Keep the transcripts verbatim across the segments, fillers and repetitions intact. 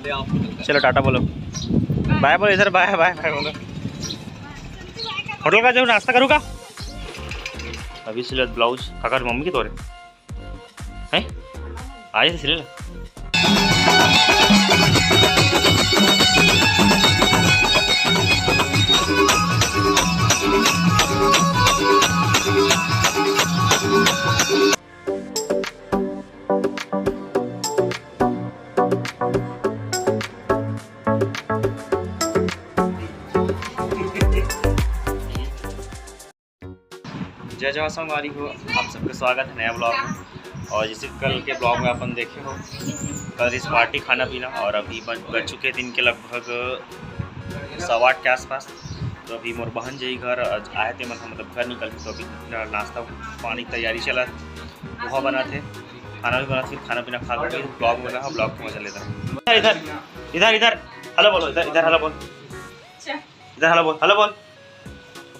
चलो टाटा बोलो, बाय बोलो, इधर बाय बाय बाय बोलो। होटल का जो नाश्ता करूँ का? अभी सिलत ब्लाउज काकर मम्मी के तोरे हैं, आज से सिले ला। जय जोहार संगवारी हो, आप सबके स्वागत है नया ब्लॉग में। और जैसे कल के ब्लॉग में अपन देखे हो, कल रिस पार्टी, खाना पीना, और अभी बज बज चुके दिन के लगभग सवा आठ के आसपास। तो अभी मोर बहन जई घर आज आए थे, मतलब, मतलब घर निकल के, तो अभी नाश्ता पानी की तैयारी चला, पोहा बना थे, खाना भी बना थे, खाना पीना खा के ब्लॉग में रहा, ब्लॉग को मजा लेता। इधर इधर इधर इधर हेलो बोलो, इधर इधर हेलो बोल, इधर हेलो बोल, हेलो बोल।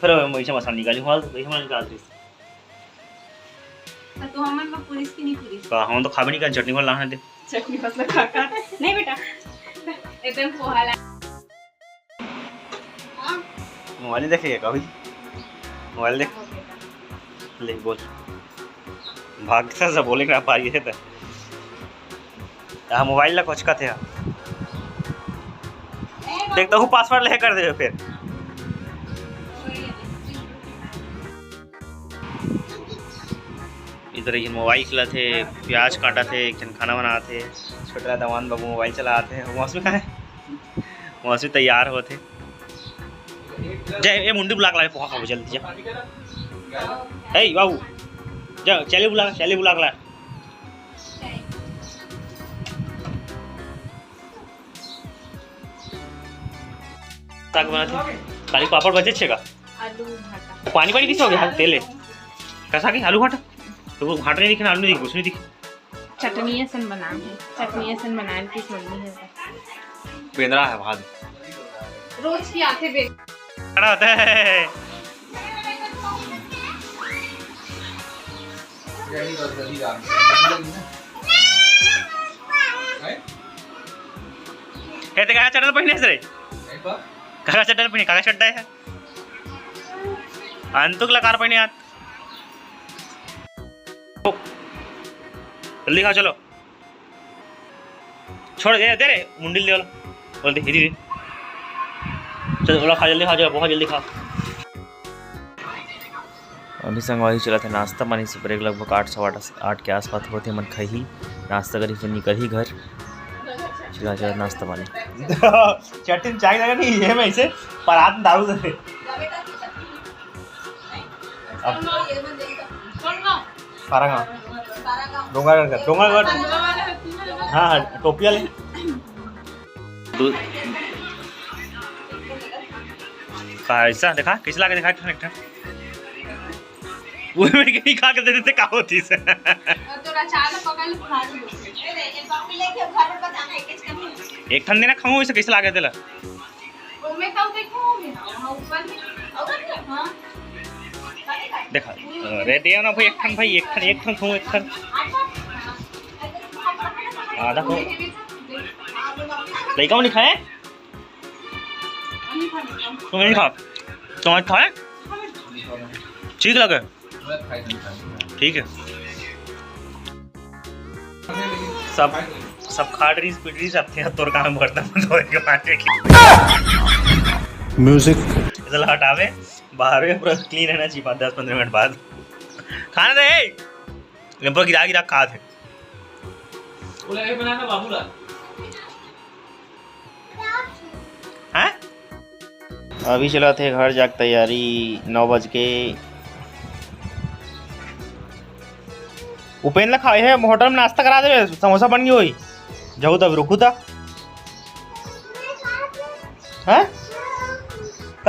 फिर वैसे मसाला निकाली, वहाँ वैसे मसाला निकाल रही। तो तू हमन ला पूरिस कि नहीं पूरिस? का हम तो खाबे नहीं कर, चटनी वाला लाना दे। चटनी मसाला खा खा। नहीं बेटा, एकदम पोहा ला। हाँ। मोबाइल नहीं देखेगा कभी? मोबाइल देख। ले बोल। भाग से बोले ना पाई है तो। हाँ, मोबाइल ला कोचका थे। देख तो पासवर्ड ले कर दे फिर। इधर एक मोबाइल चलाथे, प्याज काटाथे, एक जन खाना बनाथे, छोटा दवान बाबू मोबाइल चलाथे। मौसमी कहाँ है? मौसमी तैयार होथे। जय, ए मुंडी बुला के ला, पोहा खाबो जल्दी जा। ए बाबू, जा चले बुला, चले बुला के ला। साग बनाथे। खाली पापड़ बचे छे का? आलू भाटा। पानी पानी किसे हो गया? हाँ, तेल है। कैसा की आलू भाटा? तो वो भाटा नहीं दिखे ना, आलू नहीं दिखे, कुछ नहीं दिखे। चटनी असन बनाए हे, चटनी असन बनाए हे, किस मम्मी है तो। बेंदरा है भाग। रोज की आते बे। खड़ा होता है। कहते कहा चटल पहिने रे? कहा चटल पहिने, कहा चड्डा है? अंतुक लकार पहिने आत। जल्दी खाओ, चलो। छोड़ दे, दे रे, मुंडी ले वाला। बोल दे, दे, दे। चल, ओला खा, जल्दी खा, जा, बहुत जल्दी खा। अभी संगवारी चलत हे नाश्ता पानी, सुबह लगभग आठ, सवा आठ, आठ के आसपास होथे, मन खाही, नाश्ता करही, फिर निकलही घर। चला, चला, नाश्ता पानी। चट्टी में चाय लगा नहीं, ये में इसे परात में दारू दे। अब पारागांव। डोंगरगढ़ का, डोंगरगढ़। हाँ, हाँ, टोपी वाले। दू-, का ऐसा देखा? कैसे लागे देखा एक ठन, एक ठन? वो मेरे के नहीं खा के दे देते, का होती से? एक ठन देना खाऊं, इसे कैसे लागे देला? ओमे तो देखो, ओमे, हाँ, ऊपर में, और क्या? हाँ। देखा, अरे दे ना भाई, एक ठन भाई, एक ठन, एक ठन खाऊं, एक ठन। आधा खाऊं। लइका नहीं खाए? तुम नहीं खा। तुम आज खाए? ठीक लगे? ठीक है। सब, सब खा डरिस, पी डरिस, अब तेरा तोर काम करता, मैं तो एक बात देखी। म्यूजिक। चल हटावे, बाहर में पूरा क्लीन रहना चाहिए, पाँच, दस, पन्द्रह मिनट बाद। खाना दे, ए! पूरा गिरा गिरा खा थे। बोला, "ए, बना ना बाबूलाल।" हैं? अभी चलत हे घर जाके तैयारी, नौ बज के। उपेंद्र ला खाए हे, होटल में नाश्ता करा देबे, समोसा बन गई होई। जाऊ तब रुकू ता। हैं?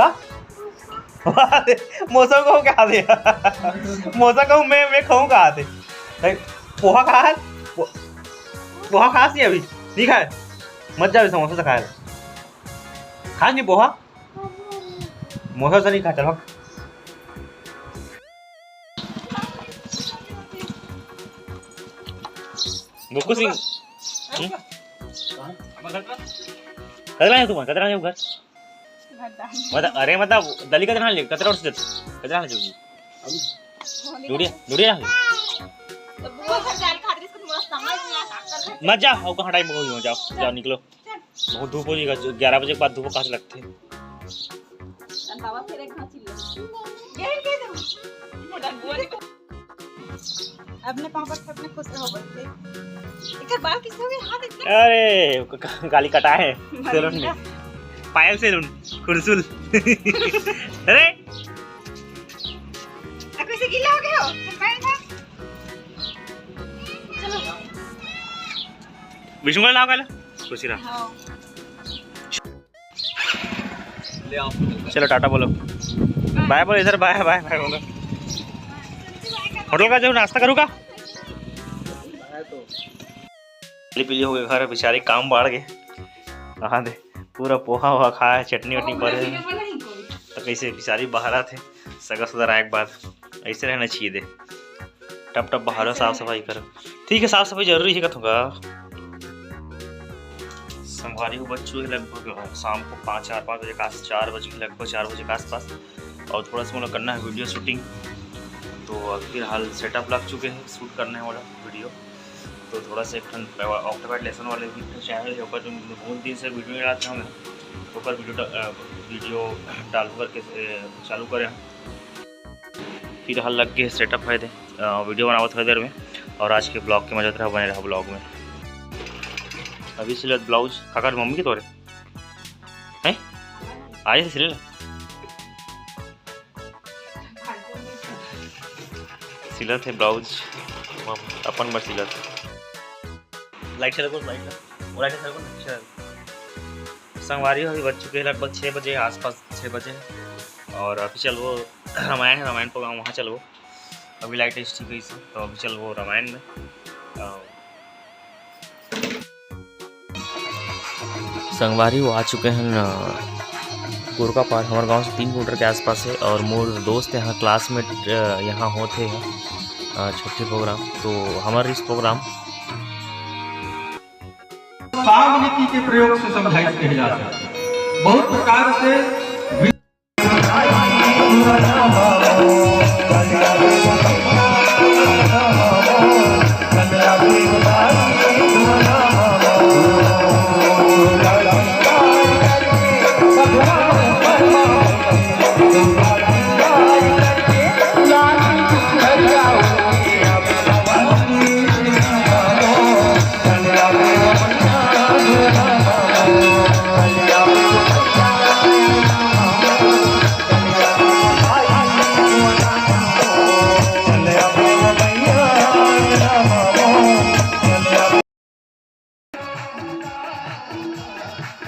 का? मौसम को क्या दे? मौसम को मैं, मैं खाऊं कहाँ थे? भाई, पोहा खा है? पो-, पोहा खा नहीं अभी? नहीं खाए? मत जाओ, समोसा से खाए। खा नहीं पोहा? मौसम से नहीं खा, चलो। बुक्कू सिंह। हम्म? कहाँ? कतरा है तुम्हारा? कतरा है घर? बता, अरे मतलब, दली कतरा ले, कतरा वर्ष जत? कतरा ले जूगी? डूढ़िया, डूढ़िया ले। तो बुआ घर जाए खातिर इसको थोड़ा समझ नहीं आया, डॉक्टर घर। मत जा, अउ कहाँ टाइम हो, जाओ, जाओ, निकलो। बहुत धूप हो जाएगा, ग्यारह बजे के बाद धूप कहाँ से लगते हैं? बाबा फिर एक घांची ले। यही कह दो। मोटा बुआ ने अपने पापा के अपने खुश रहो बच्चे। एकर बाल किसे हो गए? हाथ इतना अरे, क-, क-, गाली कटा है। सैलून में। पायल सैलून, खुरसुल। अरे। अब कैसे गीला हो गए हो? तो पैर था। चलो। विष्णु को लाओ पहले। खुशी रहा। हाँ। चलो, टाटा बोलो, बाय बोलो, इधर बाय, बाय, बाय बोलो। होटल का जो नाश्ता करूँगा। पीली पीली हो गई घर, बेचारी काम बाढ़ गए। कहाँ दे, पूरा पोहा वोहा खाया है, चटनी वटनी भरे हैं। तो कैसे बेचारी बाहर आते, सगा सुधर आए के बाद ऐसे रहना चाहिए दे। टप टप बहारो, साफ सफाई करो। ठीक है, साफ सफाई जरूरी है कथूँगा। संगवारी हो, बज चुके लगभग शाम को पाँच, चार, पाँच बजे का, चार बजे के लगभग, चार बजे के आसपास। और थोड़ा सा मतलब करना है वीडियो शूटिंग, तो अभी फिलहाल सेटअप लग चुके हैं शूट करने वाला वीडियो। तो थोड़ा सा एक ठन ऑक्टोपैड लेसन वाले भी चैनल है, ओकर जो बहुत दिन से वीडियो नहीं डालते हम, ओकर वीडियो डा-, अ, वीडियो डाल करके, अ, चालू करें। फिलहाल लग गए सेटअप है दे, अ, वीडियो बनावत थोड़ी देर में, और आज के ब्लॉग के मजा रहा, बने रहा ब्लॉग में। अभी सिलत ब्लाउज काकर मम्मी के तोरे हैं, आज से सिले ला। सिलत है ब्लाउज, अपन बर सिलत है। लाइट चला, लाइट चला, लाइट चला, अच्छा। संगवारी हो, अभी बज चुके हैं लगभग छः बजे आसपास, छः बजे। और अभी चलबो रामायण है, रामायण प्रोग्राम वहाँ चलबो। अभी लाइट ठीक है, तो अभी चलबो रामायण में। अ, संगवारी हो, आ चुके हैं, अ, गोरका पार, हमारे गांव से तीन किलोमीटर के आसपास है। और मोर दोस्त यहाँ क्लासमेट, अ, यहाँ होते हैं, अ, छुट्टी प्रोग्राम, तो हमारे इस प्रोग्राम साम नीति के प्रयोग से समझाइश कहे जा सकता है। बहुत प्रकार से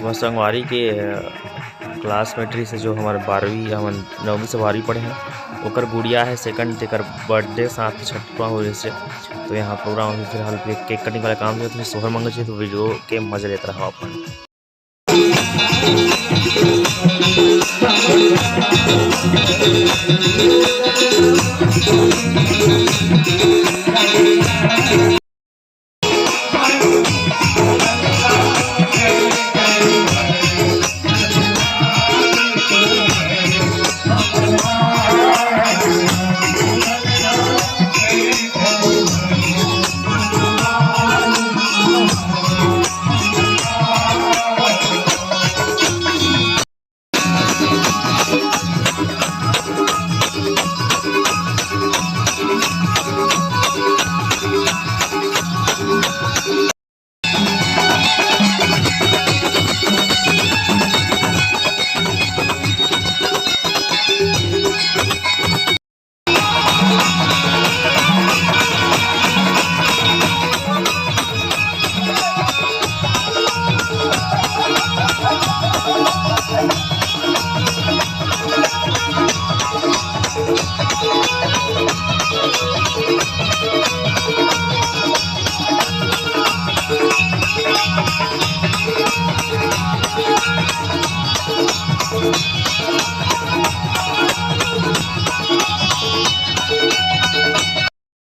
वह संगवारी के, अ, क्लासमेट रहिस हे, जो हमर बारहवीं, हमन नौवीं से बारहवीं पढ़े हन, ओकर गुड़िया हे सेकंड, तेकर बर्थडे साथ में छठवां हो रहिस हे। तो यहाँ प्रोग्राम अभी फिलहाल केक कटिंग वाला काम चलत हे, सोहर मंगल जी, तो वीडियो के मजा लेत रहो अपन।